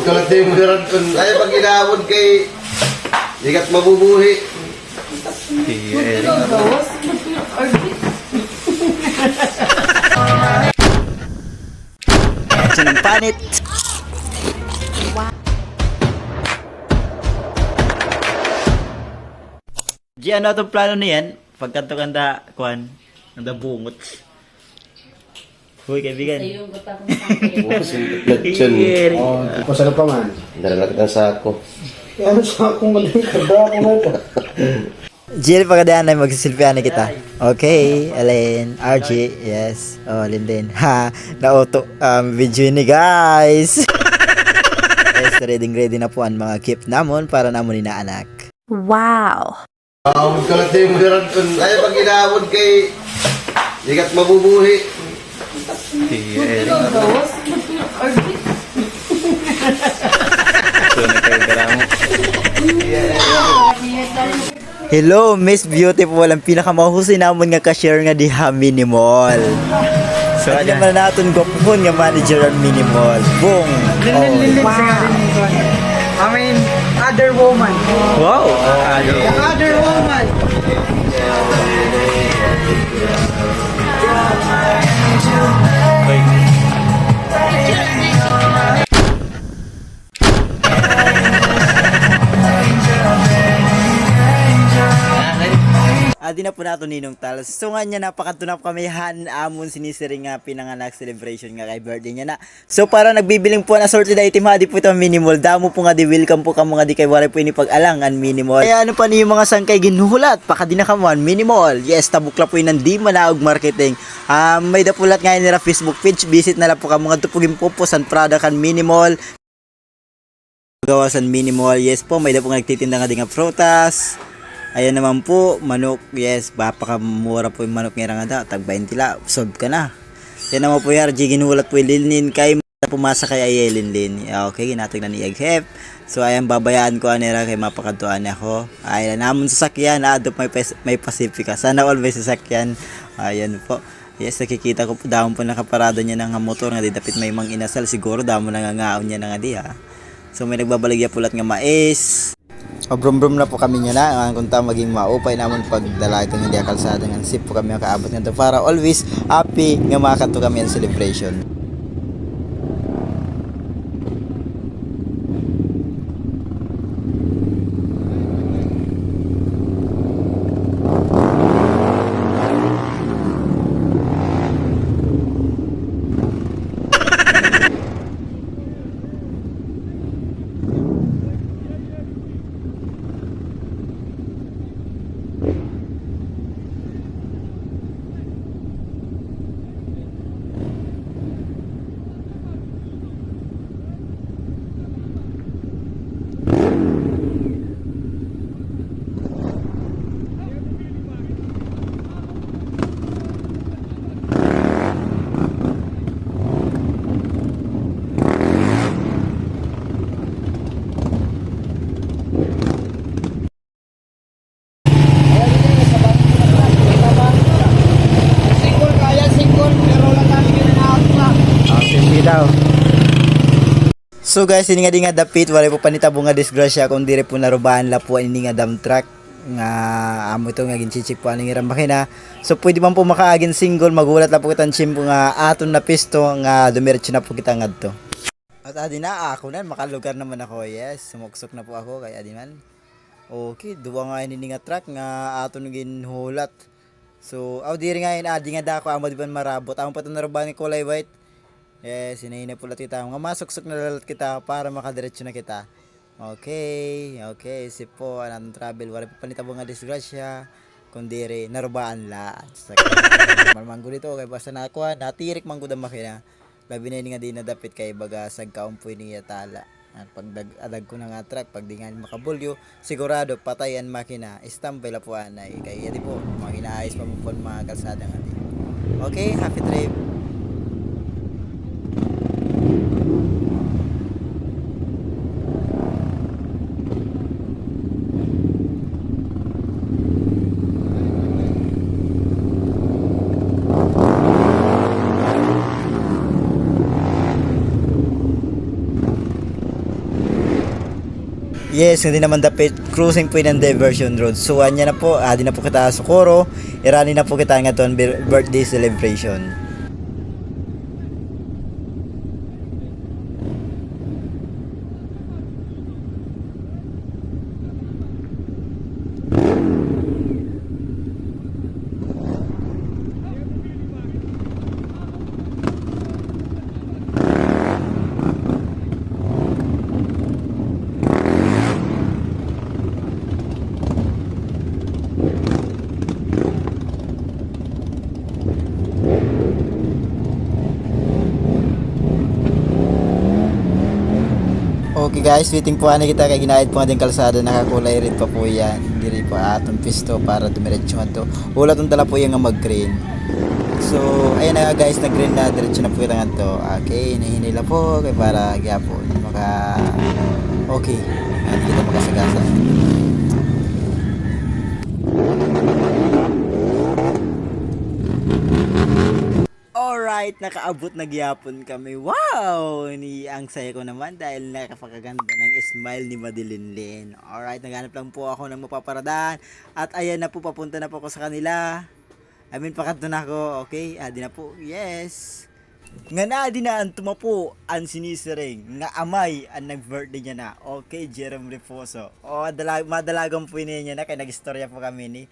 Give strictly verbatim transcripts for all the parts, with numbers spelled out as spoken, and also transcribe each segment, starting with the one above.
Kalati mo na rin kun ay pag inaabot kay ikat mabubuhi. Sige, eh. Action ng panit. Di, ano itong plano niyan? Pagkanto kanda, kuan, kanda bungot. Hoy, kaibigan. Sa iyo, ang gutang kong sangkay. Lechon. Yeri. Oh, pasal pa man. Dala na kitang sako. Ano sako nga din? Kada ako na ito. Jiel, pagkadaan na magsisilpihan na kita. Okay, Elaine, R J, yes. Oh, Linden. Ha, nauto ang video ini, guys. Yes, ready, ready na po ang mga gift namon para namon inaanak. Wow! Aawod ka lang sa imo, Gerard. Kun ay pag inaawod kay ikat mabubuhi. Sige, eh. Ito na kayo, garamo. Hello, Miss Beautiful, ang pinakamahusay namon nga cashier nga diha Mini Mall. So, ano naman naton gwapohon nga manager ang Mini Mall? Boom! Linlin, Linlin, sa ngalan nito. I mean, other woman. Wow! Other. The other woman. Adi na po nato, Ninong Tal. So, nga niya, napakadto na po kami han amon sinisiring nga pinanganak celebration nga kay birthday niya na. So, para nagbibiling po an assorted item, ha, adi po ito Mini Mall. Damo po ngadi, welcome po kamo ngadi kay waray po ini pag-alang an Mini Mall. Kaya ano pa niyo mga sangkay ginhuhulat, pakadi na kamo han Mini Mall. Yes, tabok la po ini han Di Manaog Marketing. Ah, may-ada po lahat nga nira Facebook page, visit na la po kamo ngadto po ginpopost an product han Mini Mall. Gawas han Mini Mall, yes po, may-ada po nga nagtitinda ngadi nga prutas. Ayan naman po, manok, yes, napakamura po yung manok nira ngada, tag baynte la, solve ka na. Yan naman po, R J, ginhulat po yung Linlin kay pumasa kay ay Linlin. Okay, ginatag na ni Eghep. So, ayan, babayaan ko anira kay mapakadtuan ako. Ay, namon sasakyan, ah, doon may, pes- may Pacifica. Sana all may sasakyan. Ayan po. Yes, nakikita ko po, damo po nakaparada niya nga motor nga di dapit may mga inasal. Siguro damo nangangaon niya na nga di, ha. So, may nagbabaligya po lahat nga mais. Mabrum-brum na po kami niya na. Ang kunta maging maupay namon pagdalagan nga di kalsada nga sip po kami makaabot ngadto para always happy nga makadto kami an celebration. Single kaya, single, pero wala tayo ginagawa. Ah, sige daw. So guys, ini nga di nga dapit, walay po panitabo nga disgrasya, kun diri po narubaan la po ini nga dump truck nga amo ito nga ginchichik po an ira makina. So pwede man po makaagi hin single, maghulat la po kita hin tiyempo nga aton napisto nga dumiretso na po kita ngadto. At adi na, ako na, makalugar naman ako, yes. Sumuksok na po ako kay adi man. Okay, duwa nga ini nga truck nga aton ginhulat. So, aw, diri nga ini, adi nga dako, amo di man marabot. Amo pa ito narubaan nga kulay white. Yes, hinay-hinay po lahat kita. Mga masuksok na lahat kita para makadiretso na kita. Okay, okay, sip po an aton travel. Waray pa panitabo nga disgrasya, kun diri, narubaan la. Sa normal man gud ito, kay basta nakuha, natirik man gud an makina. Labi na ini nga di nadapit kay baga sagkaon po ini iya tala. At pag dag-, adag ko na nga truck, pag di nga makabulyo, sigurado patay an makina, standby la po anay. Kay iya di po, mga inaayos pa po an mga kalsada nga di. Okay, happy trip. Yes, ngadi naman dapit crossing po ini an diversion road. So, ania na po, adi na po kita ha Socorro. Irani na po kita ngadto han bir-, birthday celebration. Okay guys, waiting po anay kita kay ginaayad po ngadto an kalsada, nakakulay red pa po iyan. Diri pa aton pisto para dumiretso ngadto. Hulaton ta la po iya nga mag-green. So, ayan na nga guys, nag-green na, diretso na po kita ngadto. Okay, hinay-hinay la po kay para gihapon maka-, okay. Ayan, kita makasagasa. Alright, nakaabot na gihapon kami. Wow! Ni, ang saya ko naman dahil napakaganda ng smile ni Madeline Lynn. Alright, naghahanap lang po ako ng mapaparadahan. At ayan na po, papunta na po ako sa kanila. I mean, pakadto na ako. Okay, adi na po. Yes. Ngan adi na an tumapo, an sinisiring nga amay an nag-birthday niya na. Okay, Jerome Reposo. O, dalag-, madalagan po ini niya na kay nag-istorya po kami ni.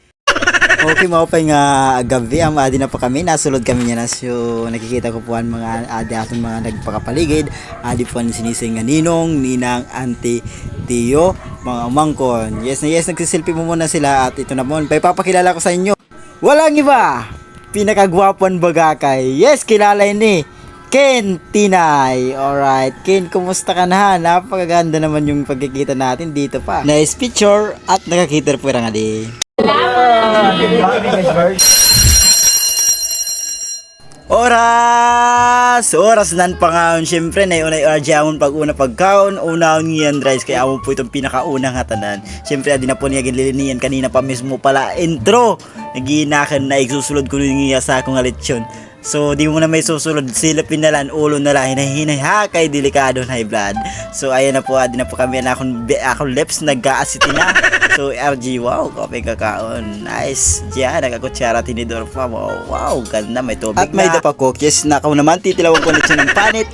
Okay, maupay nga gab-i, am, adi na po kami, nasulod kami niyan. So, nakikita ko po an mga adi aton mga nagpakapaligid. Adi po an sinisiring nga ninong, ninang, auntie, tiyo, mga umangkon. Yes na yes, nagsiselfie po muna sila at ito na po, ipapakilala ko sa inyo. Walang iba, pinakagwapo han Bagakay. Yes, kilala ini. Ken Tinay. Alright. Ken, kumusta ka na? Napakaganda naman yung pagkikita natin dito pa. Nice picture at nakakita po ira ngadi. Oras! Oras nan pangaon. Siyempre, na una R J amon pag-una pagkaon. Unahon niyan rice kay amo po itong pinakauna nga tanan. Siyempre, adi na po niya ginlilinian kanina pa mismo pala intro. Naghihinakon na igsusulod ko niya sa akong lechon. So, di mo na may susulod, silipin na lang, ulo na lang, hinay-hinay, ha, kay delikado na high blood. So, ayan na po, adi na po kami, an akong, be-, akong lips, nag-aasiti na. So, R G, wow, kape kakaon. Nice. Diyan, nagkakutsara, tinidor pa. Wow, wow, ganda, may tubig na. At may dapa cook, yes, nakaw naman, titilawan ko na siya ng panit.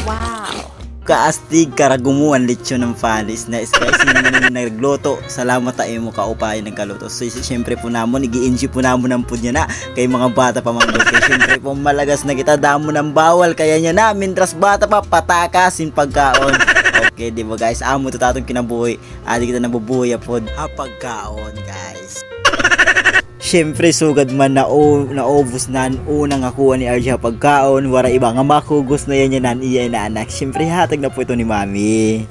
Wow. Kaastig, karagumo an lechon ng panis. Nice, guys. Sino man yung nagluto, salamat ha imo kaupayan nagkaluto. So, si-, siyempre po namon, igi-enjoy po namon an food niya na. Kay mga bata pa man, guys. Kay siyempre po, malagas na kita, damo nang bawal. Kaya niya na, mintras bata pa, pataka sin pagkaon. Okay, di ba, guys? Amo to aton kinabuhi. Adi kita nabubuhi ha food. Ha pagkaon, guys. Siyempre, sugad man na, naubos na an una nga kuha ni R J ha pagkaon, waray iba nga makugos na iya niyan an iya inaanak. Siyempre, hatag na po ito ni Mami.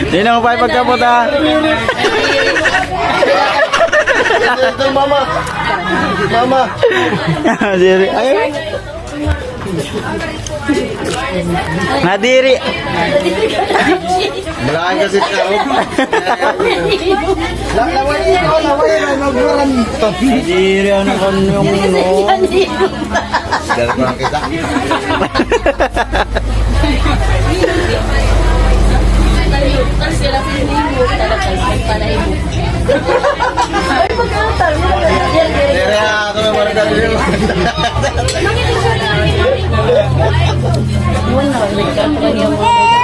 Ninong, pay pagkapot, ha? Ito, mama. Mama. Diri. Ay. Nadiri. Malain kasi tao. La-, laway, laway, laway, magwaran. Nadiri, ano, ano, ano? Dalawa kita. Diri, ah, ako may marka diri.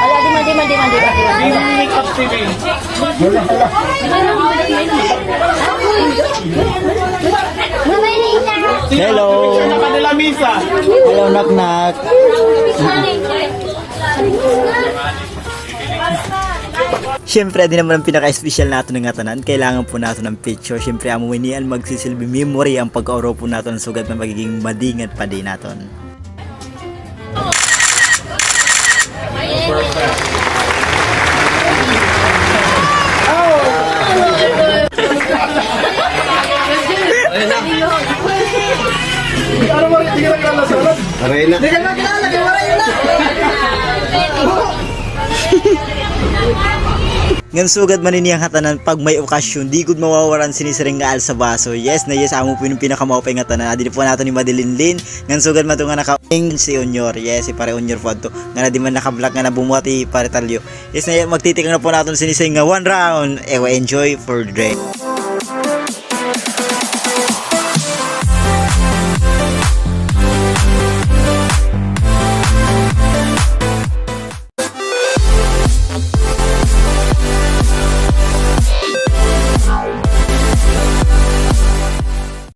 Ala, di man, di man, di man, di man. Makeup si Vince. Hello. Hello, knock, knock. Siyempre, adi naman an pinaka-espesyal naton nga tanan. Kailangan po naton an picture. Siyempre, amo ini an magsisilbi memory an pagkauro po naton sugad na magiging madingan pa di naton. Aray na. Ngan sugad man ini an ngatanan pag may okasyon, di gud mawawaran sini siring nga alsa baso. Yes na yes, amo po ini an pinakamaupay nga tanan. Adi po naton ni Madeline Lin. Ngan sugad man ito nga naka-, si Junior. Yes, si Pare Junior po adto. Nga na di man naka-black nga nabumuhat hi Pare Talyo. Yes na yes, magtitikang na po naton sini siring nga one round. Ewa, enjoy for the day.